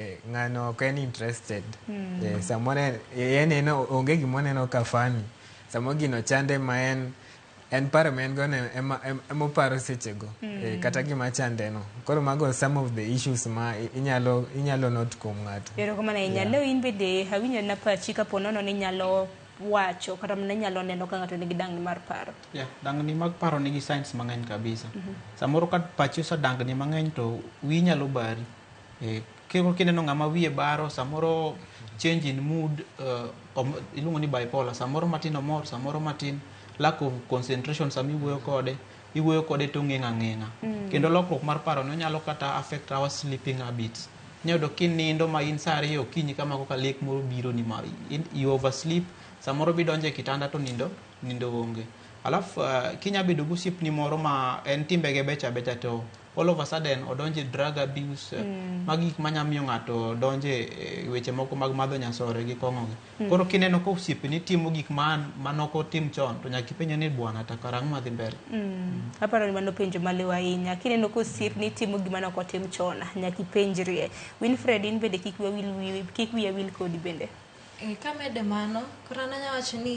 Ng'ano ok en interested. Samoro en en onge gima oneno ka funny. Samoro gino chande ma en paro ma en go no ema oparo sechego. Kata gima chande no. Koro mago some of the issues ma inyalo note kuom ng'ato. Erokamano ahinya. Leo in bende awinjo na pachi kapo nono ni inyalo wacho kata mana inyalo neno ka ng'ato nigi dangni mar paro. Yeah, dangni mag paro nigi signs mang'eny kabisa. Samoro ka pachi osedangni mang'eny to wiyi nyalo bari. Koro kineno ng'ama wiye baro, samoro change in mood, iluongo ni bipolar. Samoro matin omor, samoro matin lack of concentration sama iwuoyo kode, iwuoyo kode to ong'eng' ang'eng'a. Kendo lokruok mar paro no nyalo kata affect our sleeping habits. Inyalo yudo kinindo ma in saa 2 okinyi kama koka lek moro biro ni ma you oversleep, samoro bidonjo e kitanda to nindo onge. Alafu kinya bedo gi osiepni moro ma en timbege becho abecha to all of a sudden odonjo e drug abuse, magi gik manya miyo ng'ato donjo e weche moko mag madho nyasore gi kong'o gi. Koro kineno ka osiepni timo gik manok otim chon to nyaka ipenje ni bwana to kara ang'o madhi mbele. Aparo ni mano penjo maliw ahinya. Kineno ka osiepni timo gima nok otim chon, nyaka ipenjrie. Winfred, in bende kik wiya wil kodi bende. Kamede mano, koro an anya wacho ni